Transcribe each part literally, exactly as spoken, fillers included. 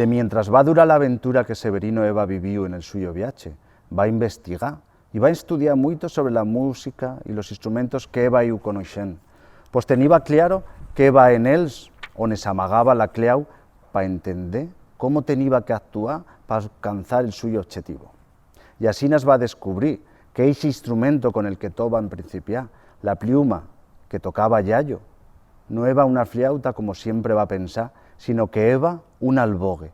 E mientras va durar l'aventura que Severino heba viviu en el suyo viache, va investigar y va estudiar muito sobre la música y los instrumentos que heba iu conoixent. Pues teniba claro que heba en els on s'amagaba la clau pa entender cómo teniba que actuar pa alcanzar el suyo obchetivo. Y asinas va descubrir que ixe instrumento con el que toba en principiar, la pliuma que tocaba Yayo, no heba una fliauta como siempre va pensar, sino que heba un albogue,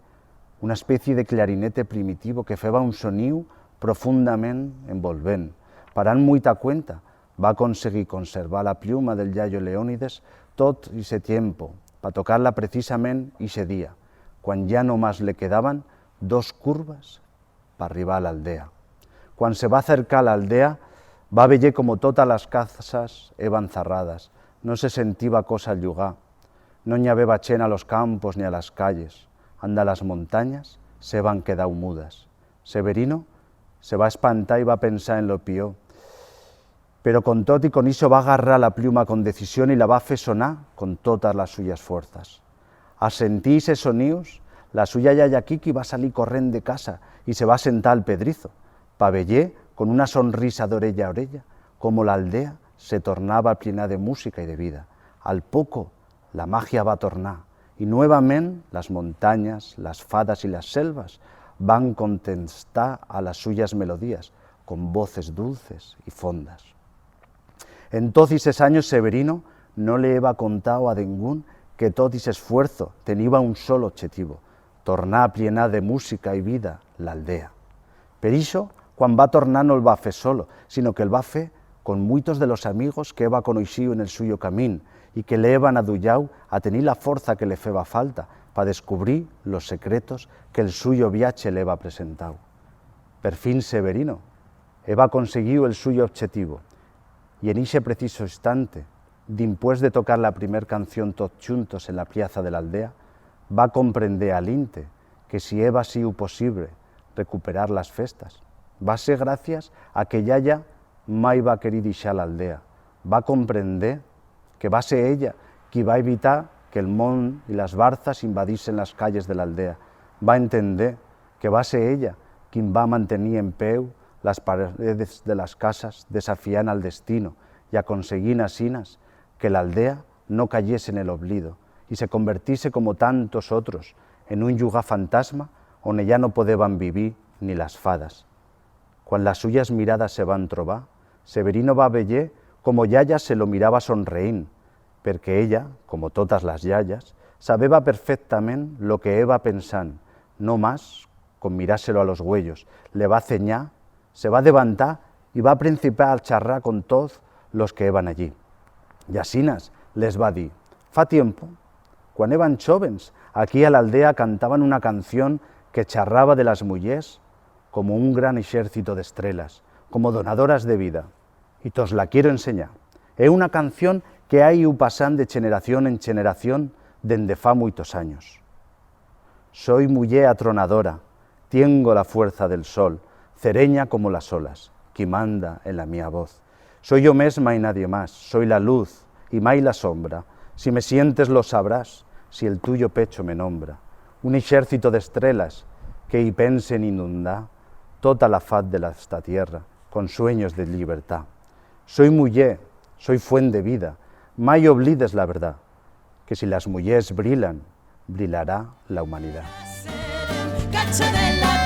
una especie de clarinete primitivo que feba un soniu profundament envolvent. Parant muita cuenta, va conseguir conservar la pliuma del Yayo Leónides tot ixe tiempo, pa tocar-la precisament ixe día, cuan ya nomás le quedaban dos curvas pa arribar a l'aldea. Cuan se va acercar a l'aldea, va veyer como totas las casas eban zarradas, no se sentiba cosa llugar, no n'i habeba chent a los campos ni a las calles, anda las montanyas s'heban quedau mudas. Severino se va espantar y va pensar en lo pior, pero con tot y con ixo va agarrar la pliuma con decisión y la va fer sonar con totas las suyas fuerzas. A sentir ixes sonius, la suya yaya Kiki va salir corrent de casa y se va sentar al pedrizo, pa veyer con una sonrisa d'orella a orella como l'aldea se tornaba a pllenar de música y de vida. Al poco, la magia va tornar, y nuevament las montanyas, las fadas y las selvas van contestar a las suyas melodías con voces dulces y fondas. En toz ixes anyos Severino no le heba contau a dengún que tot ixe esfuerzo teniba un solo obchetivo, tornar a pllenar de música y vida l'aldea. Per ixo, cuan va tornar no'l va fer solo, sino que el va fer con muitos de los amigos que heba conoixiu en el suyo camín y que le heban aduyau a tenir la forza que le feba falta pa descubrir los secretos que el suyo viache le heba presentau. Per fin Severino heba conseguiu el suyo obchetivo, y en ixe preciso instante, dimpués de tocar la primer canción tots chuntos en la plaza de l'aldea, va comprender a l'inte que si heba siu posible recuperar las festas, va ser gracias a que Yaya mai va querir dixar l'aldea. Va comprender que va ser ella qui va evitar que el mont y las barzas invadisen las calles de l'aldea. Va entender que va ser ella quien va mantenir en peu las paredes de las casas, desafiant al destino y aconseguint asinas que l'aldea no cayese en el oblido y se convertise, como tantos otros, en un llugar fantasma one ya no podeban vivir ni las fadas. Cuan las suyas miradas se van trobar, Severino va veyer como Yaya se lo miraba sonreint, perque ella, como totas las yayas, sabeba perfectament lo que heba pensant, no mas con mirar-se-lo a los uellos, le va cenyar, se va devantar y va principiar a charrar con toz los que heban allí. Y asinas les va dir: Fa tiempo, cuan heban chóvens, aquí a l'aldea cantaban una canción que charraba de las mullers como un gran exército d'estrelas, como donadoras de vida, y tos la quiero ensenyar. Ye una canción que ha iu pasant de cheneración en cheneración dende fa muitos anyos. Soi muller atronadora, tiengo la fuerza del sol, cerenya como las olas, qui manda en la mía voz. Soi yo mesma y nadie mas, soi la luz y mai la sombra, si me sientes lo sabrás, si el tuyo pecho me nombra. Un exército d'estrelas que i pensen inundar tota la faz de la, esta tierra con sueños de llibertat. Soi muller, soi fuent de vida, mai oblides la verdat, que si las mullers brilan, brilará la humanidat. Cacho de la